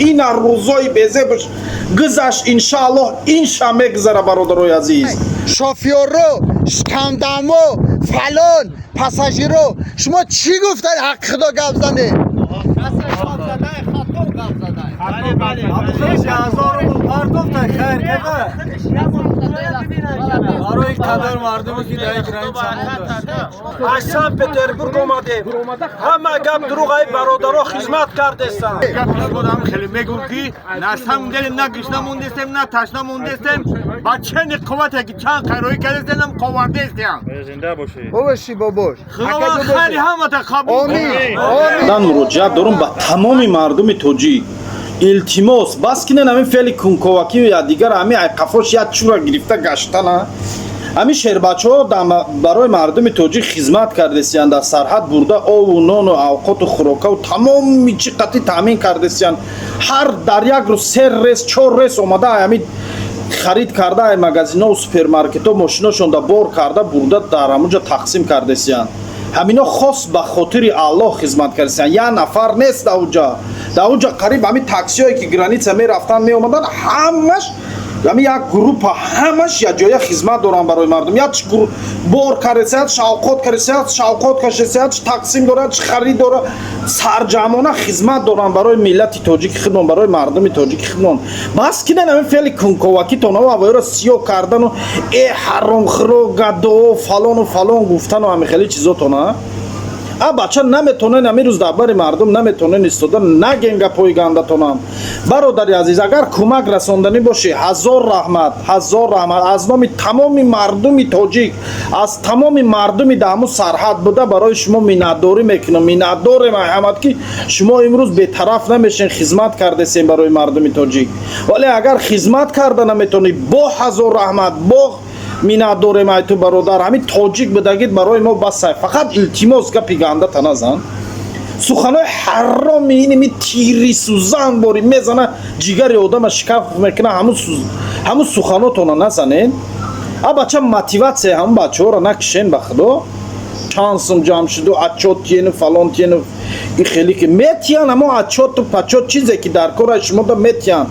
Ина рӯзои безебш гузашт, иншааллоҳ, инша мегузара, бародарои азиз. Шофёро, шикамдамо, фалон, пассажиро, шумо чӣ гуфтед? Ҳаққи Худо, гап занед. Барои қадар мардуме ки дар граница. Аз Санкт Петербург омадем, ҳама гап дурӯғ, ай бародаро хизмат кардестанд. Хеле мегӯм, ки на самом деле на гушна мондестем, на ташна мондестем. Ба чени қуввате ки чанд хайроӣ кардестем, қовардестем. Бобоши, бобош. Худованд хайри ҳамата қабул. Омин, омин. Ман муроҷиат дорум ба тамоми мардуми тоҷик: илтимос, бас кинен ҳамин феъли кунковакию я дигар, ҳамин айқафош як чура гирифта гаштана. Ҳамин шербачаҳо барои мардуми тоҷик хизмат кардесиянд, дар сарҳад бурда ову нону авқоту хӯрокаву тамоми чӣ қатӣ таъмин кардесиянд. Ҳар дар як рӯз се рейс, чор рейс омада, ҳамин харид карда, ай магазинову супермаркетҳо мошиношонда бор карда бурда, дар ҳамунҷо тақсим кардесиянд. Ҳамино хос ба хотири Аллоҳ хизмат кардесиянд. Як нафар нест дар уҷа. Дар уҷа қариб ҳамин таксиҳое ки граница мерафтанд, меомаданд, ҳамаш ҳамин як группа, ҳамаш якҷоя хизмат доранд барои мардум. Як бор кардесияд, шавқот кардесияд, шавқот кашесияд, тақсим дорад, харид дорад, сарҷамона хизмат доранд барои миллати тоҷики худмон, барои мардуми тоҷики худмон. Бас кинен ҳамин феъли кунковакитонаву ҳавоиро сиёҳ кардану э ҳаромхӯро, гадоо, фалону фалон гуфтану ҳамин хеле чизотона. А бача, наметонен ҳамин рӯз дар бари мардум наметонен истода наген гапҳои гандатонам. Бародари азиз, агар кӯмак расонданӣ бошӣ, ҳазор раҳмат, ҳазор раҳмат. Аз номи тамоми мардуми тоҷик, аз тамоми мардуми дар ҳамун сарҳад буда, барои шумо миннатдорӣ мекунам. Миннатдорем ҳамад, ки шумо имрӯз бетараф намешен, хизмат кардесем барои мардуми тоҷик. Вале агар хизмат карда наметонӣ, бо ҳазор раҳмат, бо миннатдорем ай ту, бародар. Ҳамин тоҷик будагит барои мо басай. Фақат илтимос, гапи гандата назан. Суханои ҳароми иними тири сӯзан бори мезана, ҷигари одама шикаф мекуна. Ҳамун суханотона назанед. А бача, мотиватсия ҳамун бачаҳоро накишен. Ба Худо, чанд сум ҷамъ шуду, отчёт тиену, фалон тиену, и хеле ки метиян, ҳамо отчёту пачёт, чизе ки дар кора шумода метиян.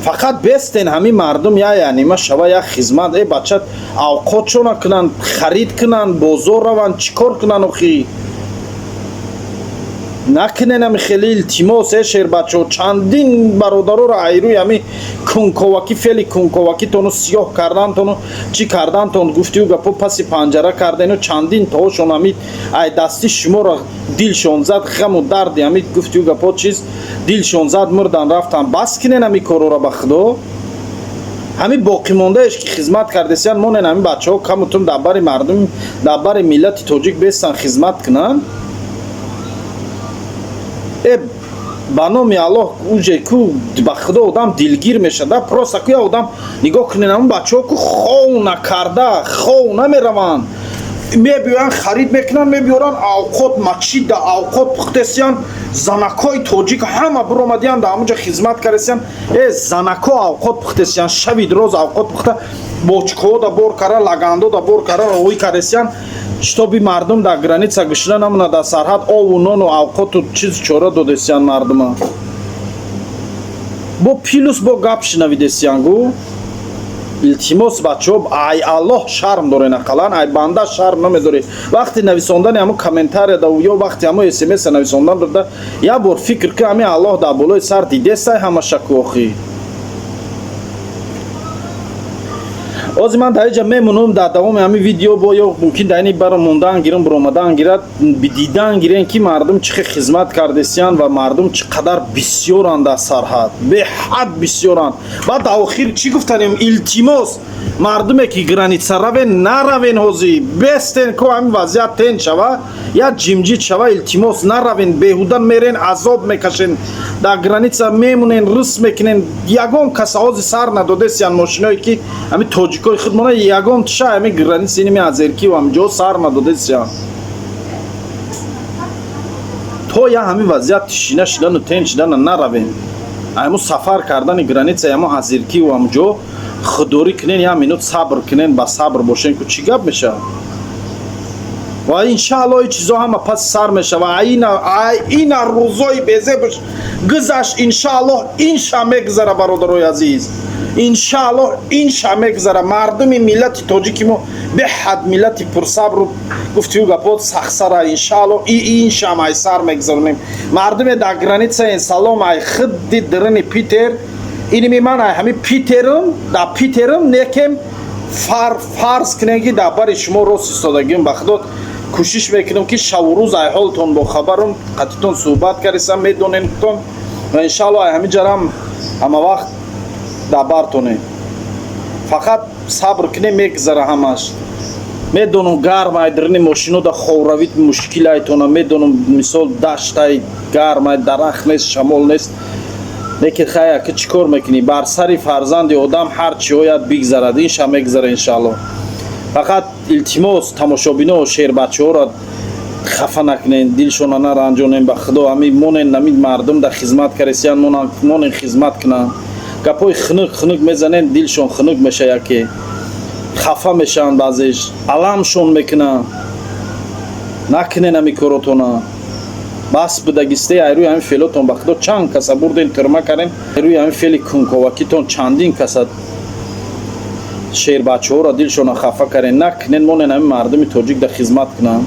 Фақат бестен ҳамин мардум я янима шава, як хизмат. Э бача, авқотшона кунанд, харид кунанд, бозор раванд, чӣ кор кунанд охи? Накунен ҳами хеле, илтимос. Э шербачаҳо, чандин бародароро айрӯи ҳами кунковакӣ, феъли кунковакитону сиёҳ кардантону чӣ кардантон, гуфтиу гапо паси панҷара кардану чандин тоошон ҳами ай дасти шуморо дилшон зад, ғаму дарди ҳами гуфтиу гапо чиз дилшон зад, мурдан, рафтан. Бас кинен ҳами корора, ба Худо. Ҳамин боқимондаеш ки хизмат кардесиян, монен. Ҳамин бачаҳо камутум дар бари мардум, дар бари миллати тоҷик бестан, хизмат кунанд. Э, ба номи Аллоҳ, уже ку, ба Худо, одам дилгир мешада. Просто ку я одам нигоҳ кунен, ҳамун бачаҳо ку хов накарда, хов намераванд, мебиёянд, харид мекунанд, мебиёранд авқот, мачида авқот пухтесиян. Занакҳои тоҷик ҳама биромадиянд, дар ҳамунҷа хизмат кардесиян. Э занако авқот пухтесиян, шаби роз авқот пухта, бочкаҳода бор кара, лагандода бор кара, роҳӣ кардесиян, чтобы мардум дар граница гушна намонад. Дар сарҳад ову нону авқоту чиз чора додесиян мардума. Бо плюс бо гап шинавидесиян гу. Илтимос, бачаҳо, ай Аллоҳ шарм дорен, ақаллан ай банда шарм намедорӣ. Вақти нависондани ҳамун комментария ё вақти ҳамун смс нависондан дода, як бор фикр ки ҳамин Аллоҳ дар болои сар дидесай ҳамаша ку охӣ. Ҳозир ман дар инҷа мемонам дар давоми ҳамин видео, бо ё мумкин дар ини бара мондан гирам, биромадан гирад, дидан гирем, ки мардум чӣ хел хизмат кардесиянд ва мардум чӣ қадар бисёранд дар сарҳад, беҳад бисёранд. Баъд дар охир чӣ гуфтанем? Илтимос, мардуме ки граница равен, наравен ҳозир, бестен ко ҳамин вазъият тен шава, як ҷимҷид шава. Илтимос, наравен, беҳуда мерен, азоб мекашен, дар граница мемонен, рис мекунен. Ягон каса ҳозир сар надодесиян. Мошиное ки ҳамин тоҷикои худмона, ягон ша ҳамин граница иними Азеркиву ҳамин сар надодесиян. То я ҳамин вазъият тишина шидану тен шидана наравем. Айму сафар кардани граница ямо Азеркиву ҳамҷо худдорӣ кунен, як минут сабр кунен, ба сабр бошен ку чӣ гап мешавад. Ва иншаалло ин чизо ҳама паси сар мешава. Ина рӯзои безебш гузашт, иншааллоҳ инша мегузара, бародарои азиз, иншааллоҳ инша мегузара. Мардуми миллати тоҷики мо беҳад миллати пурсабру, гуфтию гапот, сахсара. Иншааллоҳ иншам ай сар мегузаронем. Мардуме дар граница, ин салом ай хидди дирини Питер. Иними ман ай ҳами Питерум, дар Питерум некем, фарз кунем, ки дар бари шумо рост истодагим. Ба худо, кӯшиш мекунам, ки шаву рӯз ай ҳолтон бохабарум, қатитон суҳбат кардисам, медонемтон. Ва иншаалло ай ҳами ҷарам ҳама вақт дар бартонем. Фақат сабр кунем, мегузара ҳамаш. Медонам, гарм ай, дарини мошинода ховравит мушкил айтона, медонам. Мисол, даштай, гарм ай, дарахт нест, шамол нест, лекин хая ки чӣ кор мекунӣ? Бар сари фарзанди одам ҳар чӣ ояд, бигзарад, инша мегузара, иншаалло. Фақат илтимос, тамошобино, шербачаҳоро хафа накунен, дилшона наранҷонен. Ба худо, ҳами монен, ҳами мардум да хизмат каресиян, монен, хизмат кунанд. Гапҳои хунук хунук мезанен, дилшон хунук меша, яке хафа мешаванд, баъзеш аламшон мекунанд. Накунен ҳами коротона, бас будагисте. Айрӯи ҳамин феълотон, ба худо, чанд каса бурден, тюрьма кардем. Айрӯи ҳамин феъли кунковакитон чандин каса шербачаҳоро дилшона хафа кардем. Накунен, монен, ҳамин мардуми тоҷик да хизмат кунанд.